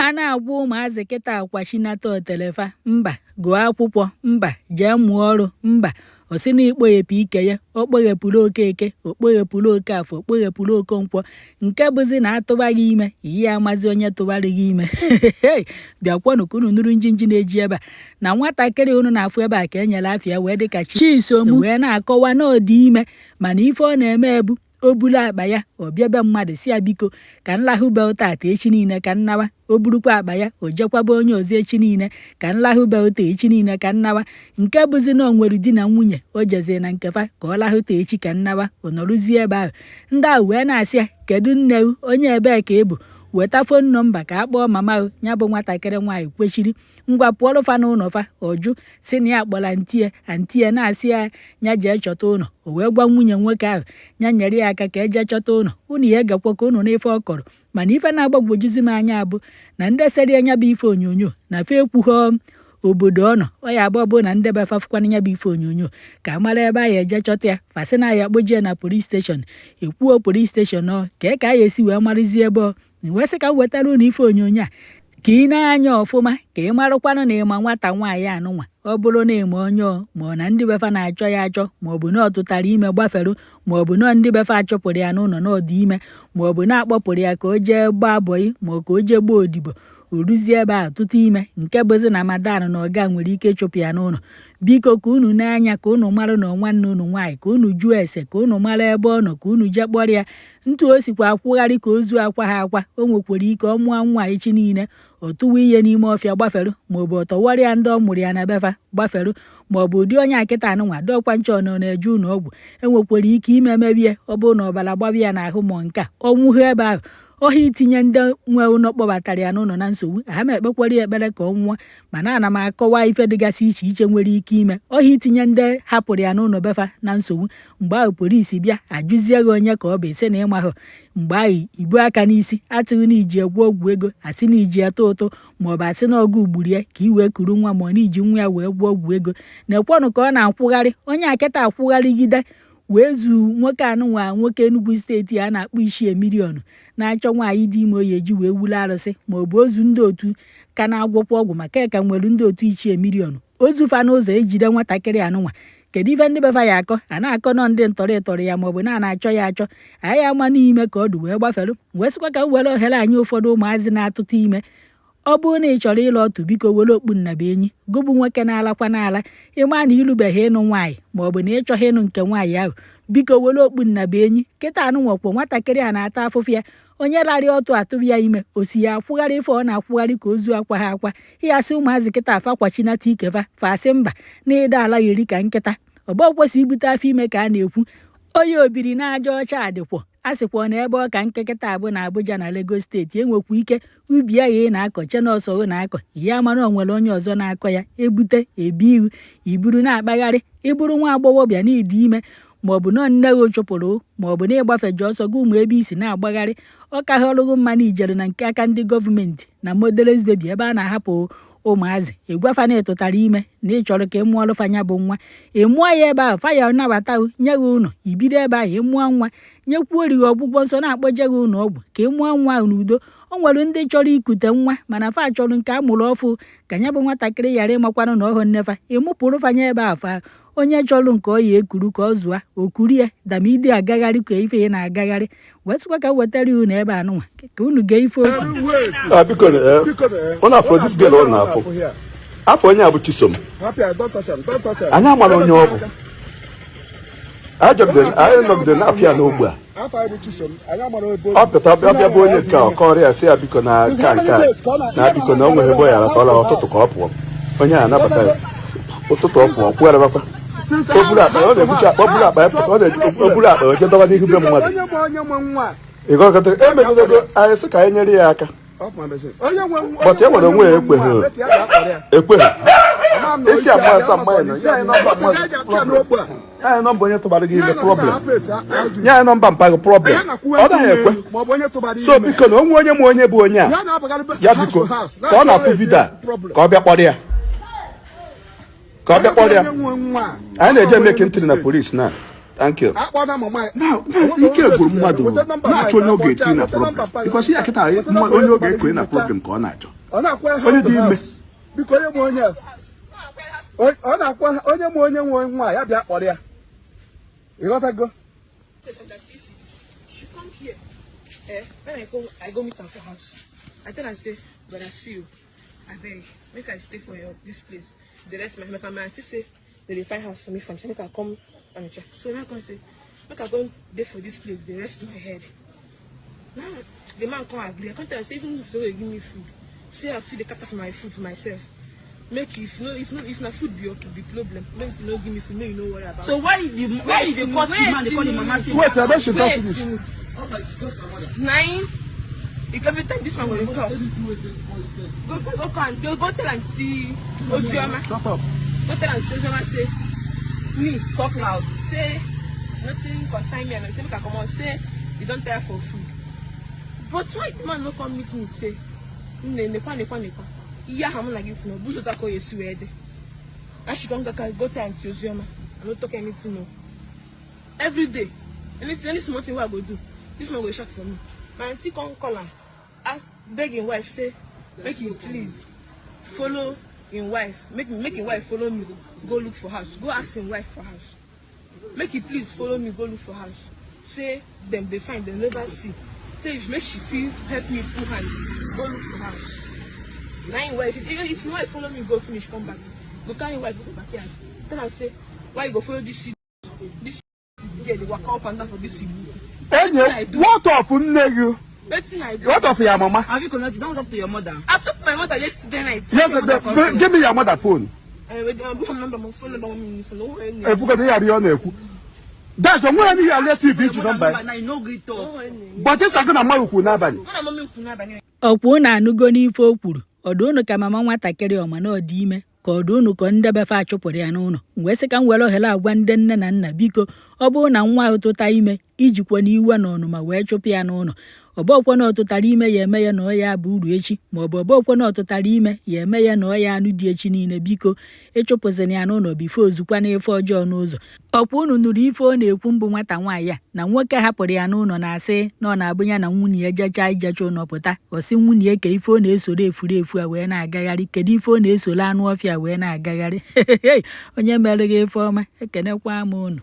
A na-agwa ụmụazị kịta kwachinata otelefa, mba, gụọ akwụkwọ, mba, jee mụọ ọrụ, mba. Ọ sị na ikpoghepụ ike ya, o kpoghepụrụ Okeke, o kpoghepụrụ Okafọ, o kpoghepụrụ Okonkwo, nke bụzi na atụba gị ime, ihe amazi onye tụbara gị ime. Bịakwanụ ka unu nụrụ njinji na-eji ebe a na nwatakịrị unu na-afụ ebe a ka e nyere afa ya wee dịka Chisom wee na-akọwa na ọ dị ime, mana ife ọ na-eme bụ o buru akpa ya ọ bịa be mmadụ sị ya biko ka m lahụ be tata, echi niile ka m nawa. O burukwa akpa ya o jekwaba onye ọzọ, echi niile ka m lahụ be taa, echi niile ka m nawa. Nke bụzi na o nwere di na nwunye o jezie na nke fa ka ọ lahụ taa, echi ka m nawa, ọ nọrụzie ebe ahụ. Ndị ahụ wee na-asị ya, kedu nne onye ebee ka ị bụ, weta phone number ka a kpọọ mama. Ya bụ nwatakịrị nwaanyị kwechiri, ngwa pụọrọ fa n'ụlọ fa. Ọjụ si na ya kpọrọ aunty ya, aunty ya na-asị ya ya jee chọta ụlọ. O wee gwa nwunye nwoke ahụ ya nyere ya aka ka eje chọta ụlọ. Unu ya egekwa ka unu n'ife ọ kọrọ, mana ife na-agbagwojuzi m anya bụ na ndị sere ya bụ ife onyonyo na fa ekwughọ obodo ọ nọ. Ọ ya abụọ bụ na ndị be fafụkwana ya bụ ife onyonyo ka a mara ebe a ya eje chọta ya. Fasị na ya kpojie na police station, ekwuo police station ọ ka a ya esi wee marụzie ebe ọ wee sị ka m wetara unu ife onyonyo a ka ị na-anya ọfụma, ka ị marụkwanụ na ịma nwata nwaanyị anụnwa. Ọ bụrụ na ịma onye ọ ma ọ na ndị befa na-achọ ya achọ, ma ọ bụ na ọ tụtara ime gbaferu, ma ọ bụ na ndị befa achọpụrụ ya n'ụlọ na ọ dị ime, ma ọ bụ na akpọpụrụ ya ka o jee gbaa bọyị, ma ọ ka o jee gbaa odibo, o ruzie ebe ahụ tụta ime, nke bụzi na madam na ọga nwere ike ịchụpụ ya n'ụlọ. Biko ka unu na-anya ka unu marụ na nwanne unu nwaanyị, ka unu jụọ ese, ka unu mara ebe ọ nọ, ka unu jee kpọrọ ya. Ntu o sikwa akwụgharị ka ozu akwa ha akwa, o nwekwara ike ọ mụọ nwa echi niile ọ tụwa ihe n'ime ọfịa gbaferu, maọbụ ọ tọwara ya ndị ọ mụrụ ya na befa gbaferu, maọbụ ụdị onye akịta anụnwa dọkwa nchọ na ọ na-eje ụlọ ọgwụ. Enwekwara ike ime mebie ọ bụrụ na ọbara gbaba ya n'ahụ, ma nke a ọ nwụghị ebe ahụ ọha itinye ndị nwe ụlọ kpọbatara ya n'ụlọ na nsogbu. Ha ma ekpekwara ya ekpere ka ọ nwụọ, mana ana m akọwa ife dịgasị iche iche nwere ike ime ọha itinye ndị hapụrụ ya n'ụlọ befa na nsogbu. Mgbe ahụ polisi bịa ajụzie gị onye ka ọ bụ, isi na ịmahụ. Mgbe ahụ ibu aka n'isi atụghị na iji egwu ọgwụ ego, asị na iji etụ ụtụ, maọbụ asị na ọgụ ugburu ya ka i wee kuru nwa, ma ọ na iji nwa ya wee gwụọ ọgwụ ego. Na-ekwenụ ka ọ na-akwụgharị onye akịta akwụgharịgide wee zuo nwoke anụnwa, nwoke Enugu steeti a na-akpọ Ichie Million, na-achọ nwaanyị dị ime oyi eji wee wulu arụsị, ma ọ bụ ozu ndị otu ka na-agwọkwa ọgwụ, maka ka nwere ndị otu Ichie Million ozu fa n'ụzọ ejide nwatakịrị anụnwa. Kedu ife ndị befa ya akọ? A na-akọ nọ ndị ntọrọ ịtọrọ ya, maọbụ na a na-achọ ya achọ, anyị ama n'ime ka ọ dị wee gbaferu. Wee sịkwa ka m were ohere anyị ụfọdụ ụmụazị na-atụta ime. Ọ bụrụ na ị chọrọ ịlụ otu, biko were okpu nnabuenyi gụbụ nwoke na-alakwa n'ala. Ịma na ịlụbeghị ịnụ nwaanyị, maọbụ na ị chọghị ịnụ nke nwaanyị ahụ, biko were okpu nnabuenyi. Kịta anụnwakwọ nwatakịrị a na-ata afụfụ ya, onye larịa ọtụ atụrụ ya ime, o si ya akwụgharị ife ọ na-akwụgharị ka ozu akwa ha akwa. Ihe asị ụmụazị kịta afa kwachinata ike fa fa asị mba na ịda ala yiri ka nkịta ọgbọ kwesị ibute afọ ime ka a na-ekwu onye obiri na-aja ọcha adịkwọ. A sịkwa na ebe ọ ka nkekịta abụ na Abuja na Lagos steeti enwekwa ike ubi ahụ ị na-akọ che na ọsọ na-akọ ya, mara o nwere onye ọzọ na-akọ ya, ebute ebi ihu iburu na-akpagharị. Ịbụrụ nwa agbọghọbịa na ịdị ime, maọbụ na nne gị chụpụrụ, maọbụ na ịgbafeje ọsọ gị ụmụ ebe isi na-agbagharị, ọ ka họrụghị mma na ijere na nke aka ndị gọọmenti na motherless baby ebe a na-ahapụ ụmụazị, ịgwafa na ịtụtara ime na ị chọrọ ka ị mụọlụ fanya bụ nwa. Ị mụọ ya ebe ahụ, fa ya nabata nye gị ụlọ ibido ebe ahụ ị mụọ nwa, nyekwuo gị ọgwụgwọ nsọ, na-akpọje gị ụlọ ọgwụ ka ị mụọ nwa ahụ n'udo. O nwere ndị chọrọ ikute nwa, mana fa chọrọ nke a mụrụ ọfụ ka ya bụ nwatakịrị ghara ịmakwanụ na ọhụ nnefa. Ịmụpụrụ fanya ebe ahụ, fa onye chọrọ nke ọ ya ekuru ka ọ zụa okurie damide agagharị ka ife ị na-agagharị. Wee sịkwa ka m wetara unu ebe anụnwa ka unu gee ife okwu. Biko, ọ na-afọ this girl, ọ na-afọ afọ onye a bụ Chisom. Anyị amara onye ọ bụ. Anyị nọgidere na-afịa ya n'ogbe a. Ọ pụta ọbịa bụ onye nke ọ kọrọ ya, sị ya biko na nka nke a na biko na o nwere ebe ọ yara ka ọ lara ụtụtụ ka ọ pụọ. Onye a anabata ya ụtụtụ, ọ pụọ kwugharịbakwa. O buru akpa ya, ọ na-ebucha akpa, o buru akpa ya pụta, ọ na-ebu o buru akpa ya o jee dọba n'ihu be mmadụ. Ịgọkọta emegidego anyị sị ka anyị nyere ya aka, but e nwere onwe ya ekweghị ekweghị isi ama asa mma ya nọ. Nye anyị nọmba mmadụ, problem. Nye anyị nọmba onye tụbara gị ime, problem. Nye anyị nọmba mpa gị, problem. Ọ naghị ekwe. So biko, na onwe onye ma onye bụ onye a, ya biko ka ọ na-afụ video a ka ọ bịa kpọrọ ya, ka ọ bịa kpọrọ ya. Anyị na-eje make entry na police na Thank you. Akpọ na mama ya. Na ike gwụrụ mmadụ na-achọ onye ọ ga-eti na problem, because ya kịta onye ọ ga-ekonye na problem ka ọ na-achọ. Ọ na-akwa Onye house dị to ime. house. Biko, onye nwe onye, ọ na-akwa onye nwe, onye nwe nwa ya bịa kpọrọ ya. Ịghọtago? She come here. Eh, when I go, I go meet her for house. I tell her say, "When I see you, I beg, make I stay for your this place. The rest my auntie say they dey find house for me from, say make I come and check." So now I come say, make I go dey for this place, the rest my head. Now the man come agree. I come tell her say even if they no dey give me food, say I fit dey cater for my food for myself. Make if no if na food be your be problem, make you no give me food, make you no worry about So why you dey curse the man, dey call him mama say Wait, abeg, she talk Wait, finish. Nine. If every time this man go dey talk, go go go and go go tell Aunty Ozioma, Shut up. go tell Aunty Ozioma say me Talk loud. Say nothing concern me and say make I comot, say you don tire for food. But why the man no come meet me say, "Nne, nekwa nekwa nekwa ihe ahụ mụ na gị kwuru, ọ bụ ụzọ ka ọ esi wee dị?" Na she come go go tell Aunty Ozioma. I no talk anything o. Every day, anything, any small thing wey I go do, this man go shout for me. My aunty come call am, ask, beg him wife say make him please follow him wife, make him wife follow me go look for house, go ask him wife for house, make he please follow me go look for house, say dem dey find, dem never see, say if make she fit help me put hand go look for house. Na him wife, if him wife follow me go finish, come back, go carry him wife go for backyard, tell am say, "Why you go follow this girl dey waka up and down for this Igbo?" Enye, what of nne gị? Wetin I do? What of your mama? Have you connected? Don't talk to your mother. I talk to my mother yesterday night. Yes, give me your mother phone. Eh, wait, phone number my phone number one minute, no one. Efugodo ya ihe ọ na-ekwu. That's onwe ya n'ihe alesi ibe iji nọmba ya. Now you no gree talk. But ịsa gị na mmadụ kwuru n'abalị. Mụ na mama kwuru n'abalị. Ọkwa unu anụgo n'ife o kwuru? Ọdụ unu ka mama nwatakịrị ọma na ọ dị ime, ka ọdụ unu ka ndebefe achụpụrụ ya n'ụlọ. M wee sị ka m were ohere agwa ndị nne na nna, biko, ọ bụrụ na nwa ahụ tụta ime, ijikwa n'iwe na ọnụma wee chụpụ ya n'ụlọ. Ọbọkwa na ọ tụtara ime ya eme ya na ọ ya bụ uru echi, maọbụ ọbọkwa na ọ tụtara ime ya eme ya na ọ ya anụ dị echi niile, biko, ịchụpụzina ya n'ụlọ before ozukwa n'ife ọjọọ n'ụzọ. Ọkwa unu nụrụ ife ọ na-ekwu mbụ nwata nwaanyị a na nwoke hapụrụ ya n'ụlọ na-asị na ọ na-abụ ya na nwunye ya jechaa ijecha ụlọ pụta, ọ sị nwunye ya ka ife ọ na-esoro efuru efu a wee na-agagharị, kedu ife ọ na-esoro anụ ọfịa wee na-agagharị. Onye mere gị ife ọma, ekenekwa m unu.